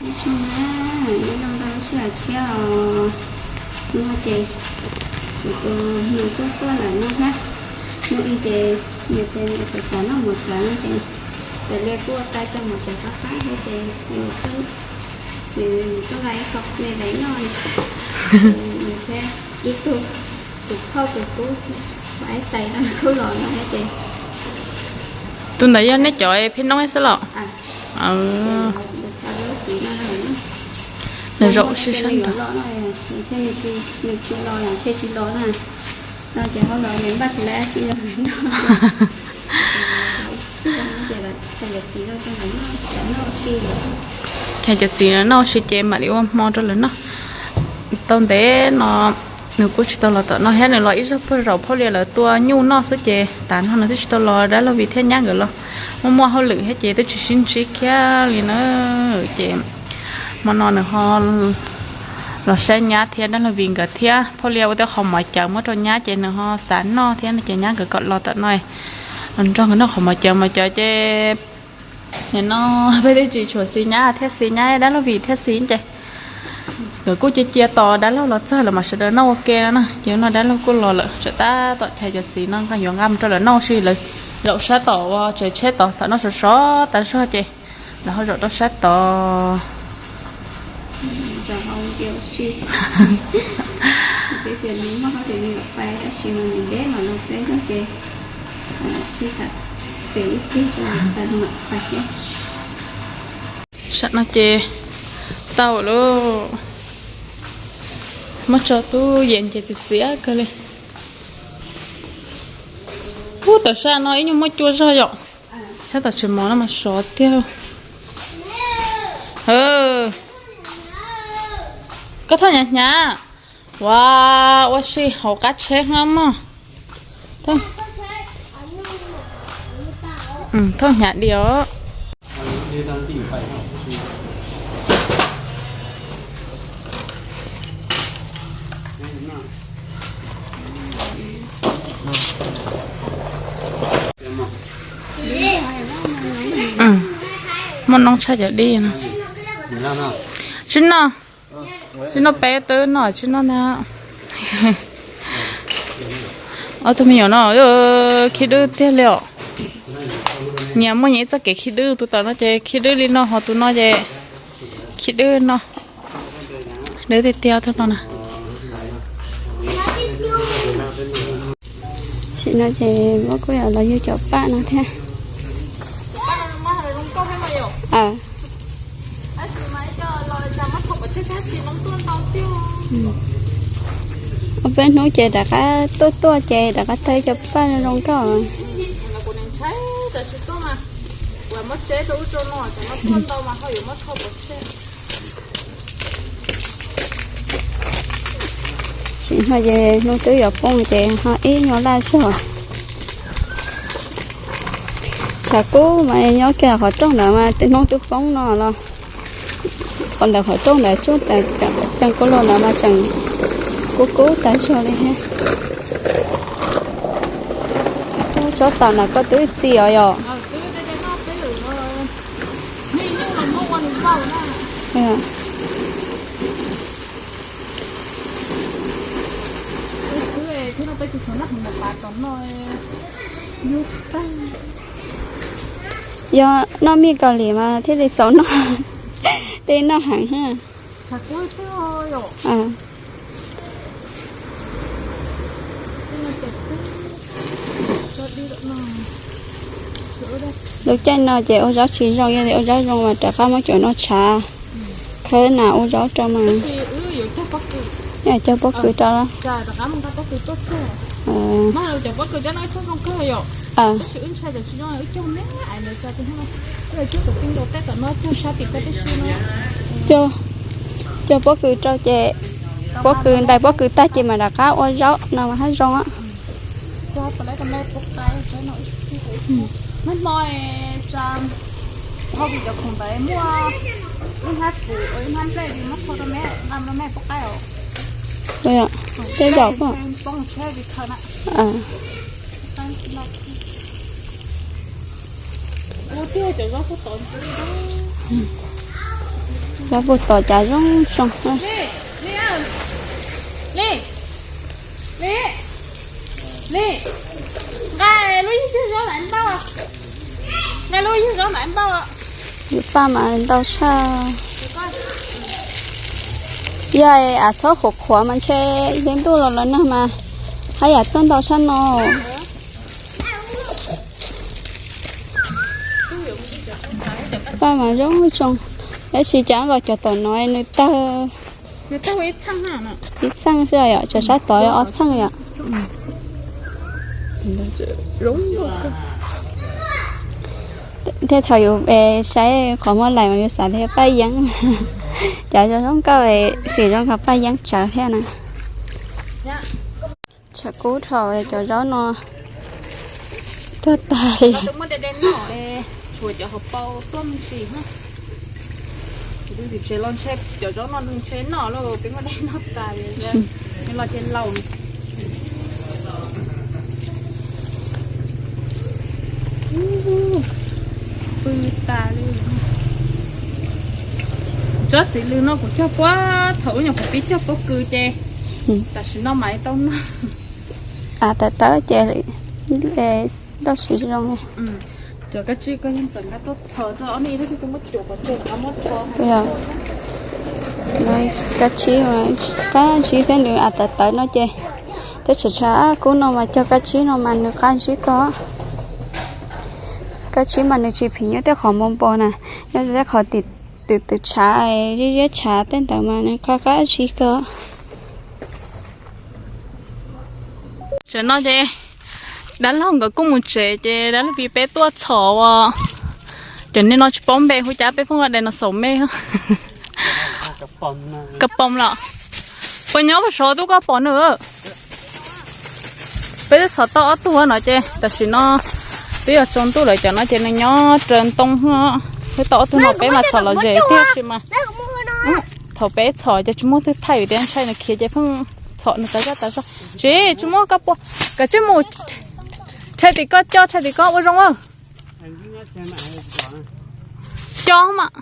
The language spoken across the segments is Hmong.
Sub na, nyob zoo rau lub sij hawm tshiab os. Hnub no ces kuv tus nus kuj tuaj ntawm no thiab. Hnub ib ces nws ces nws xav xav noj mov cawv no ces raws li kuj ua tau cov mov cawv qab qab thiab ces nws tuaj nqa ib qho me vaiv noj, nws thiab ib tug kuv phauj kuv kub ua ib xais no kuj los no thiab ces. Tus ntawd yog nej cov pheb noob xwb los? Nws zaum sib sab nrog. Nws tsis los, nws tsis los na. No ces hauj lwm nws npaj tsis lawv dab tsi los noj. Ces cov txiv no noj si ces mam li ua hmo rau lawv noj. Tau ntev no nws kuj tsis tau los tom no thiab, nws los ib zaug puag zaum phauj Lia lawv tua nyuj noj xwb ces tas no nws twb tsis tau los. Dab laug Vim thiab nyab nkawd los muaj muaj hauj lwm thiab ces twb tsis sib ntsib kiag li na. Ces hmo no nws ho los saib nyab thiab dab laug Vim nkawd thiab phauj Lia ua tej qhov mov cawv muab rau nyab ces nws ho xav noj thiab no ces nyab nkawd kom los tom no los nrog nkawd noj qhov mov cawv. Mov cawv ces nim no peb twb tsis tshuav xis nyab thiab xis nyab dab laug Vim thiab xis ces nkawd kuj cia cia tos dab laug los txog lawm mam sawv daws noj ua ke no na. Ces no dab laug kuj los lawm, tsam tab tom chais cov txiv no nqa yuav nqa mus rau lawv noj si. Lawv zaum sab tom ua tsev tsheb tod, thaum noj sov sov tas zog ces lawv ho zaum rau sab tod. Sam no ces tau lawm, muab tso tub yees ces txias txias kawg li. Ub, tam sam no ib nyuag muaj cua zog yom. Sab tom tsev mov no mas sov tiag. Koj thauj hnyav hnyav. Ua, ua si hauv qab tsheb no mog. Thauj hnyav diam os. Muaj noob tshaj cov dib no. Tsis noj, tsis noj peb twb noj tsis noj ntag. Ob tug me nyuam no khib dwb tiag li os. Nyias muaj nyias ib txoj kev khib dwb, tus tom no ces khib dwb li no, ho tus no ces khib dwb no. Dwb tiag tiag tus no na. Tam sim no ces muab kuj yog los yug cov paj no thiab. Ob peb hnub ces rov qab tuaj tuaj ces rov qab tau cov paj zoo zoo nkauj. Tam sim no ces hnub twb yuav poob ces ho ib nyuag laj zog. Tshav kub mas nyob kiag qhov rooj ntawd mas hnub twb poob no los. Qhov ntawd qhov rooj ntawd tsuj ceev kub luaj ntawd mas tseem kub kub tas zog li thiab. Tsob taub ntawd koj twb txi os yom. Yog noj mij kaus lim mas thiaj li xaus noj, tej noj heev. Lub caij no ces ua zaub tsis zoo, yog li ua zaub zoo mas rov qab muab cov no tshav, khawb nas ua zaub rau mas. Cog pob kws rau. Cog pob kws rau ces pob kws ntais pob kws tag ces mam rov qab ua zaub no mas haj zoo. Tej zaum pom. Zaub puag tod cas zoo zoo. Nqa lub yug zaub ntawd npaj, nqa lub yug zaub ntawd npaj. Yus paj mas ntau tshaj. Yog av txhob qhuav qhuav mas ntshe yog ntuj los lawm nag mas haj yam tuaj ntau tshaj no. Paj mas zoo zoo, tab sis cas nkaus cov tom no nws tawg ib txheej xwb yom, cov sab tod ob txheej yom. Thiab thaum yus saib qhov muaj lais mas yus xav tias paj yeeb, cov zoo zoo nkauj xim zoo nkauj paj yeeb tsawv thiab na. Tshav kub dhau cov zaub no tuag tas. Pw tas li. Tsob txiv lws no kuv cog puag thaum ub nyuam qhuav pib cog pob kws ces tam sim no mas tau noj. Av tawv tawv ces nroj siv zoo li. Cov kab tsib koj yeej txawm nqa tuaj txhos txog ob niag ib lub twb muab cuam pov tseg qhov muab rho. Kab tsib, kab tsib thiab nws av tawv tawv no ces twb tshav tshav kub no mas cog kab tsib no mas nws qab ntsib koj. Kab tsib mas nws tsis phim nyuj tej qhov npau npau na, nyob tej qhov tim twm twm tshav, ziab ziab tshav tej ntawd mas nws qab qab ntsib koj. Tam no ces dab laug nkawd kuj mus tsev ces dab laug pib peb tuaj txhos ua. Cov niag no tsis paub npe hu cas peb pheej ua dinosaur me. Koj pom los? Puas nyob puas sov tub koj pom nws? Peb twb txhos tau ob tug no ces tam sim no twb yog tsaus ntuj lawm, cov no ces nws nyob raws ntoo. Twb tau ob tug no peb mas txhos los ze tiag sis mas thaum peb txhos ces tsis muaj twg thaij vim tias ntshai nws khiav ces pheej txhos nws tas zaj tas zog. Tsis, tsis muaj koj pua, kav tsij mus. Rhais tim koj, co rhais tim koj ua zoo. Co mas.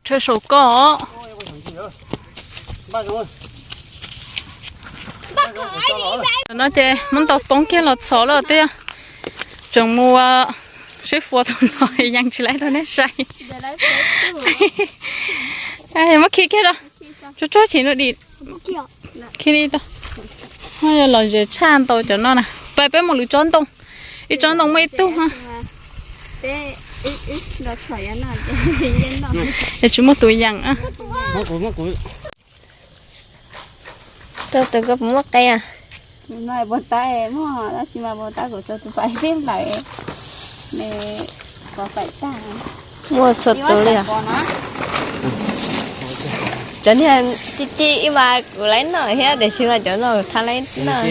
Rhais saum koj. No ces muab ntau poob kiag los txhos lawm tiag. Tseem mus sib fua tus no yeej tsis laib rau nej saib. Muab khi kiag rau, tsuag tsuag chim no dim. Khi li rau. Los ze tshaj ntau cov no na. Pais peb mus lwm tsob ntoo. Ib tsob ntoo muaj ib tug. Es tsis muaj tus yeem. Rau tus koj puas muaj qe? Puas tab muaj, tab sis mas puas tab kuv txog tus pais peb nplaim ne, pov pais tag. Muaj txhua tus li os. Cov niag ti ti ib mas kuv laib noj thiab tiam sis mas cov no kuv tha laib noj.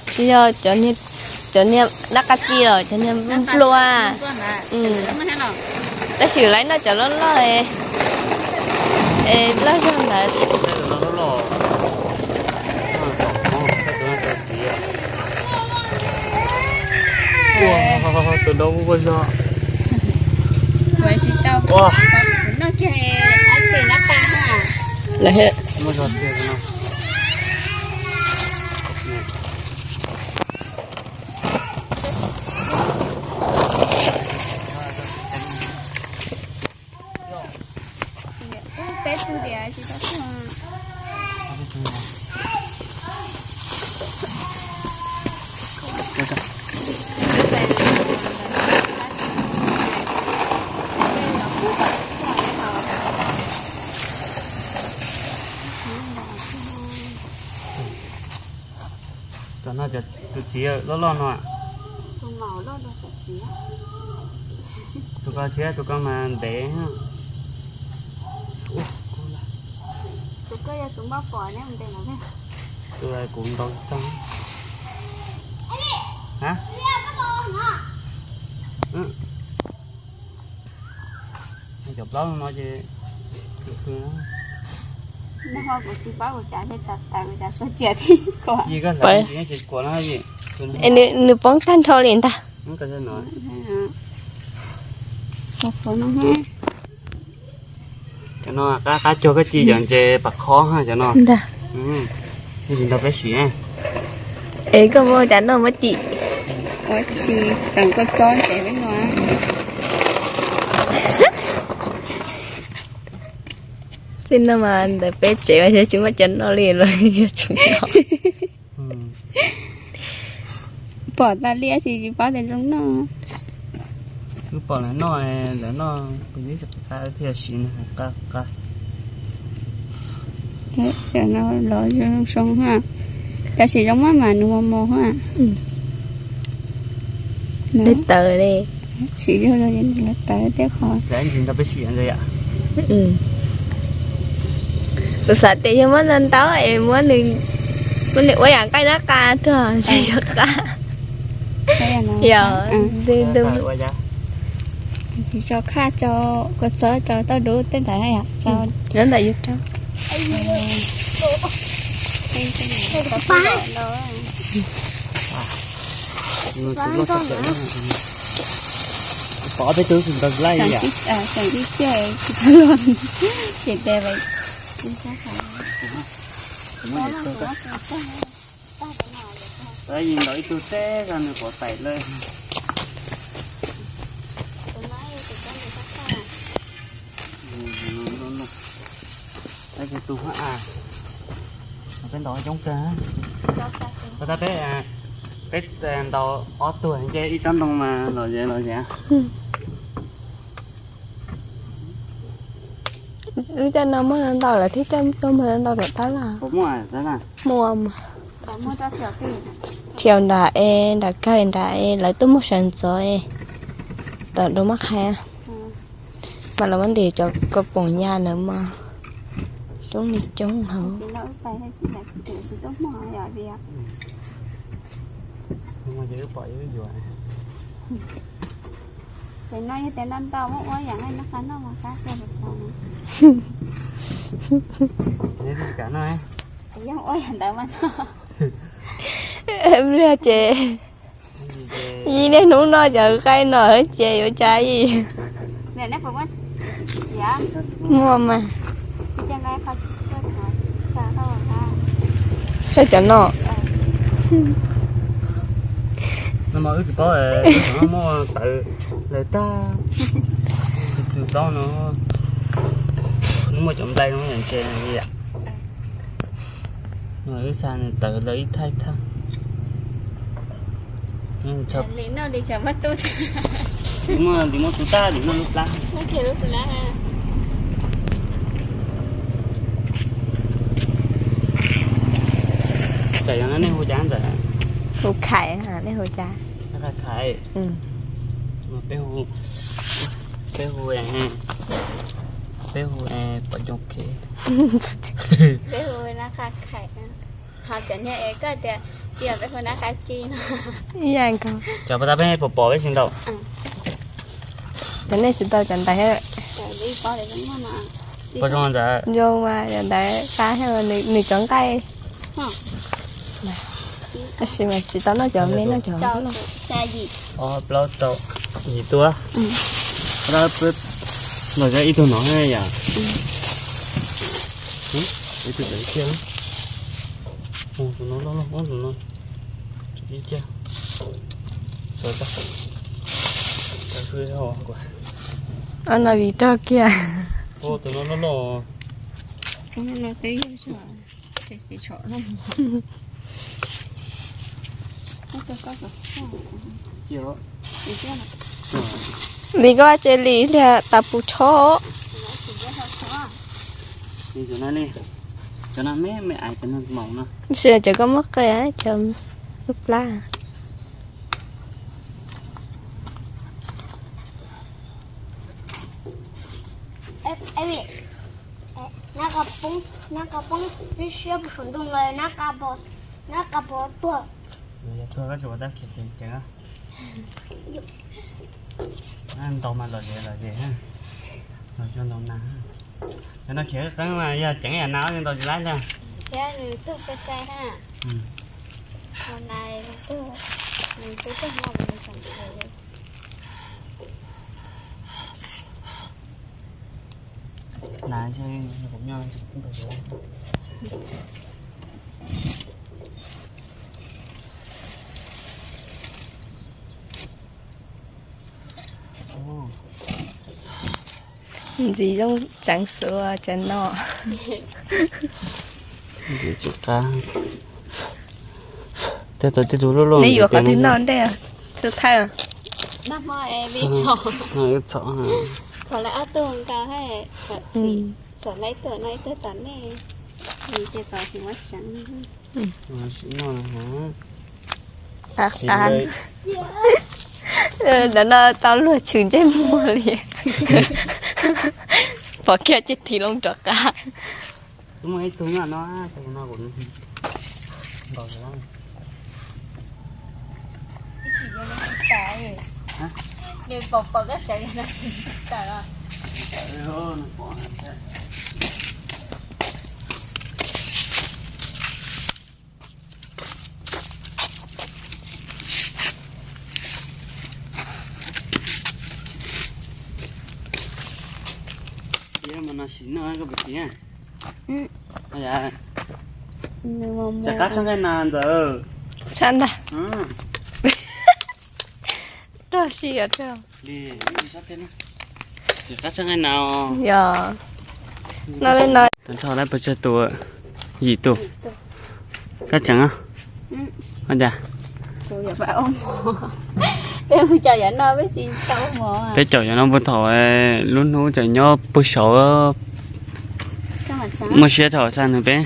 Tsis yog cov niag dab qab ci los cov niag nplua. Tab sis laib noj cov loj loj es loj zog ntawd. Tus no muaj zog. Tus txiv loj loj no. Tus ko tsis, tus ko mas ntev. Tus ko yog tus npaj pom ne. Tus kuv ntaus tsis tau. Cov plaub no ces Nag hmo kuv tsis paub kuv tsav thiaj tawm, kuv tsav suav tsias thiab kuv. Nws poob tag nrho li ntag. Cov no qab qab cog koj ci cov ntses pam khob cov no. Ntag. Tsis nrog peb siv. Es koj muab cov no muab ci. Ua tsis tseem koj tsob ntses peb no. Txij no mas ntawm peb tsev mas tsis muaj cov no li los yog tseem no. Pom tas li tab sis tsis paub tias zoo noj. Wb pom lawv noj, lawv noj kuv yeej tsis qab thiaj siv no qab qab. Xyov no los zoo zoo ha. Tab sis zoo maj mam nws mos mos ha. Li tawv li. Siv zog los lawv tawv tej qhov. Kuv xav tias yog muab ntau ntau es muab nws, muab nws ua yam nqaij nab qa rau tsis yog qab. Yog, tsis tso khaj tso, kua txob rau tauj dub tej ntawd yom. Nyob ntawm yus rau. Pom peb tug tsis ntaus laij li. Ces tes yim ntaus ib tug teb ko nws pov taim lawm. Tus ha, peb ntaus coob kawg. Peb, peb ntaus ob tug nce ib tsob ntoo mas lom zem lom zem. Wb coj no muab ntau lawm thiab coj tuaj muag ntau tom tab laj. Muaj mas. Thiaus nram es nram kawg nram es lawv tuaj muag sawv ntxov es tom dua mab qhais. Mas los muab ntim cov kua poom ya ntawd mas coob li coob hauv. Ces no yog tias ntau ntau muab ua yam nqaij nab qa noj mas qab kawg. Yog ua yam ntawd mas no. Pliag ces yim niaj hnub noj cov nqaij no ces yuav cas yim. Muaj mas. Saib cov no. No mas wb tsis paub, muaj tawv lawm tag. Tus tau no, nws muaj cov nplai no ntses li yam. Wb xa nws tawv lawm ib thaj ib thaj. Lim muaj tus tag lim noj lub plab. Txawm yog no nej hu cas ntxawm? Hu Khais, nej hu cas? Khais. Peb hu, peb hu, peb hu pom coob kev. Peb hu Nab Qa Khais. Ho cov niag es koj tias, tias peb hu Nab Qa Ci no. Ib yam nkaus. Cov pos tas peb pom pom peb tsis ntaus. Cov nej tsis tau cov ntawd. Pos zoo ntawd. Zoo mas cov ntawd qab thiab nws cov nqaij. Tab sis mas tsis tau noj cov me, noj cov. Ob plaub rau yim tua. Los ib tug no yom. Ib tug tawv kiag. Tus no loj loj, tus no tawv kiag. Ob no vim rog kiag. Tus no loj loj. Lis koj tse lis liag tas pus tsho. Sis cov koj muab qe cov lub plab. Nab qa poob, nab qa poob ib siab puag saum ntoo los nab qa pos, nab qa pos tuag. Yog tuag koj tsis ua dab tsi tseem ceev. Ntaus mas lom zem lom zem, los coj ntaus nag. Cov no khiav qeeb mas yog ceev yam na, ntaus tsis laib thiab. Thiab nws tuag sai sai na. Hnub no nws tuag, nws tuag tuag no nws tseem tuag. Nas ntshe kuv nyob ntaus tsis laib. Ntxiv zoo tseev xwb cov no. Ntxiv tsis qab. Tej tau tej tug luj luj. Neb yuav qhov twg noj ntej? Xub thawj. Noj hmo es li txhom. Txhom lawv ob tug nkaus, txhom ib tug no ib tug tom nej, ces txhom tsis muab tseev. Qab qab. Ntawm no tau luag tshwm ntsej muag li. Pom kiag ces tig loo rov qab. Muaj ib tug nyob no, no kuv ntaus tsis laib. Nws pom pom koj tseev no tawm los. Ib mas no sim noj koj puas tsis? Tsam qab tshaj nqaij nas ntxawm. Tshaj ntag. Rog si os rog. Li, tsam qab tshaj nqaij nas. Yog. No li no. Tag nrho lawm puas tsawg tus? Yim tus. Koj tseem os? Ua cas? Peb caum cov no puag thaum lub hnub tseem nyob puag saud. Muaj siab dhau xav nws peb.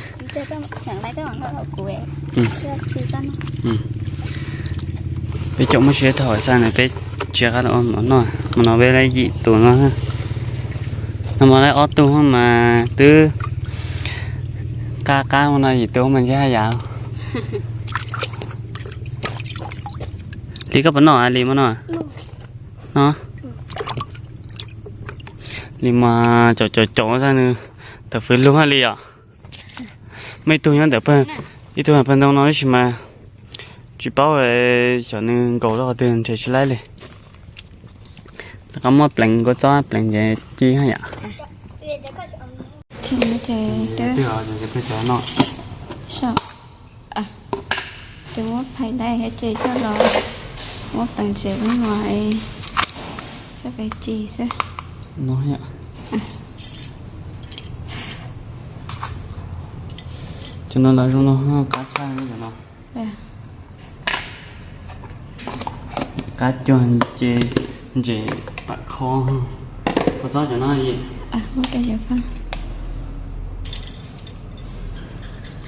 Peb caum muaj siab dhau xav nws peb tsis qab los ua mov noj. Hmo no peb lawm yim tus no. Nag hmo lawm ob tug mas twb qab qab, hmo no yim tus mas ntshe haj yam. Li koj puas noj li hmo no? No. Li mas caum caum caum xav nws tawm fwv lug li os. Muaj ib tug nyob ntawm pawg, ib tug pawg ntoo no tab sis mas tsis paub xyov nws nkaum rau qhov twg nrhiav tsis laib li. Rov qab muab pleev kua txob pleev ces ci haj yam. Ces muab phais dai thiab ces coj los muab pleev tsev ub no, coj peb ci xwb. Cov no los zoo no qab tshaj li cov no. Qab cuag nce ntses pam kho. Kua txob cov no.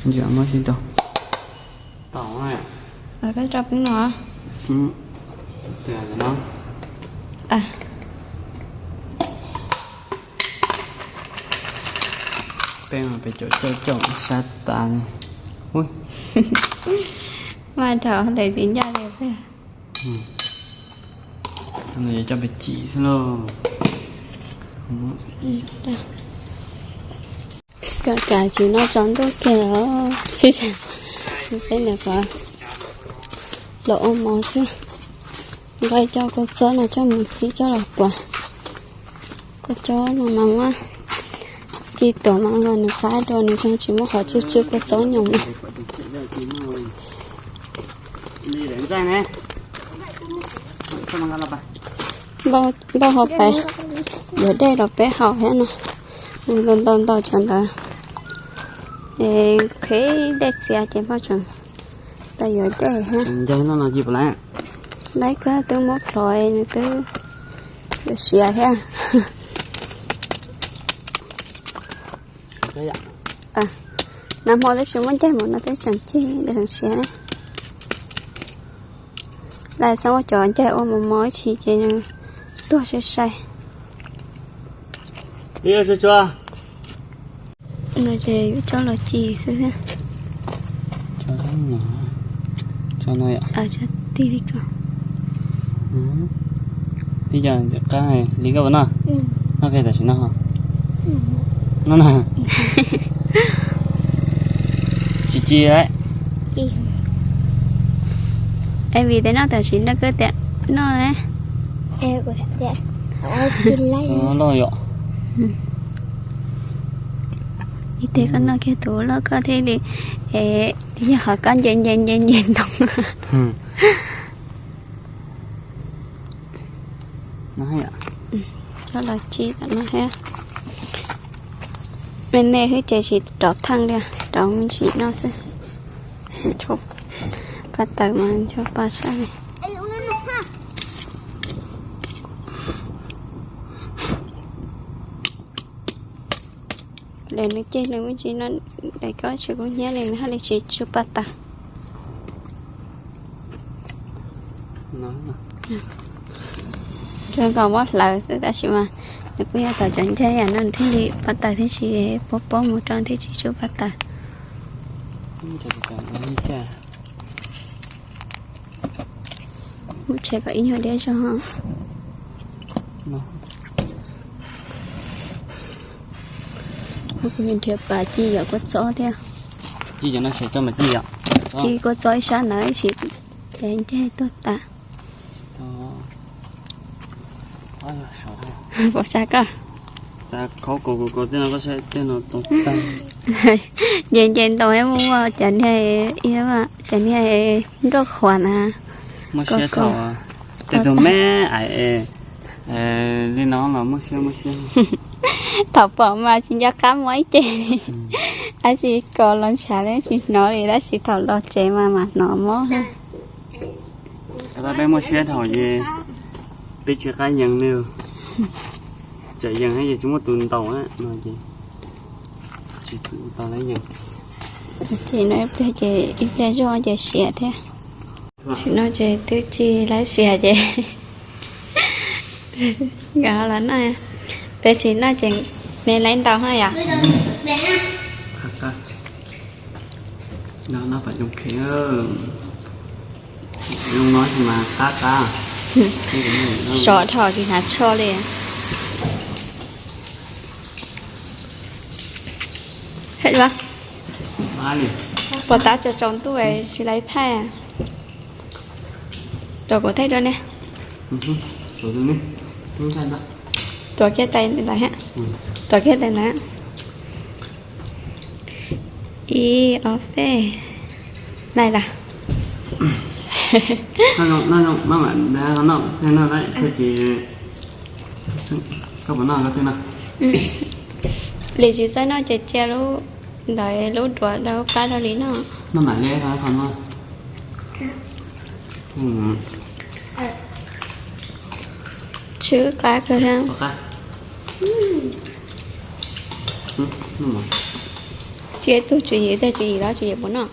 Ntsia muab sib rau. Tau. Koj rau peb no. Peb mas peb caum caum caum sab tas li. Mas rau lawv tsis ncaj li peb. Coj peb ci xwb lauj. Kom kav tsis noj tsaus ntuj kiag los sib peb niam qhuav los ua mov xwb. Nqa cov kua txob no coj mus thib coj los puas. Kua txob no mas muab ci tuam mas nws qab dua nws tsis muaj qhov tsw tsw kua txob nyoos. Npaj hau pais yuav dej rau peb haus thiab no. Ntau ntau ntau tsav ntawd. Qhib dej txias ces npaj tseem tau yuav dej thiab. Laib kawg twb muab plhov nws twb yuav siav thiab. Nag hmo twb tsis muaj ncaig mus no twb tseem cig siav. Lawv xav muab cov ncaig ua mos mos ib chim ces nws tuag sai sai. No ces yuav coj los ci xwb thiab. Tib li ko. Tib co ntxim qab li koj puas noj? Noj kiag tam sim no. No na. Tsis ci. Es vim tes noj tam sim no koj tias noj ne. Loj yom. Ib teg koj noj kiag tus loj koj thiaj li, es yog qhov koj nce nce nce nce ntoo. Coj los ci tom no thiab. Me me xwb ces tsis rov theej li, rov me ntsis no xwb. Paj taws mas ncho pa sab li. Lawv nws ceg nws me ntsis no, daim koj tsis kub hnyiab li nws haj li tsis tsuj paj taws. Zoo nkaus muab hlawv xwb tab sis mas nws kuj yog tom cov ncaig no nws thiaj li paj taws thiaj tsis pob pob mus rau thiaj tsis tsuj paj taws. Muab tshem kom ib nyuag liab zog. Kuv nrhiav pas ci yom kua txob thiab. Ci kua txob ib sab ntawd ib sim ces ncaig tuag tas. Pom sab koj. Nce nce ntoo muaj muaj cov niag, cov niag nroj qhuav na. Muaj siab thaum tej tug me ais li no los muaj siab muaj siab. Thaum pom mas tsis nco qab muab ib ce li, tab sis kos los ntshav li tsis hnov li tab sis thaum los tsev mas mam hnov mob. Peb muaj siab thaum ces peb tsis qab yees li, tsam yees ces tsis muaj tus ntaus no ces tsis tau lawv yees. Tsis no ib pliag ces ib pliag zoj ces siav thiab. Sim no ces twb tsis lawv siav ces nkawd los noj. Peb tsis noj ces me lawv ntaus no yom. Sov dhau tsis hnav tsho li. Pos tab tsaus tsaus ntuj tsis lawv thaij. Tos kuv thaij dua ne. Tuav kiag tais ntawd, tuav kiag tais ntawd. Ib ob peb. Naj las. Lis tsis txawj noj ces cia lub ntawd lub duav rau qab rau Lis noj. Tsw qab kawg. Cia tug tswv yim, tug tswv yim los tswv yim puas noj.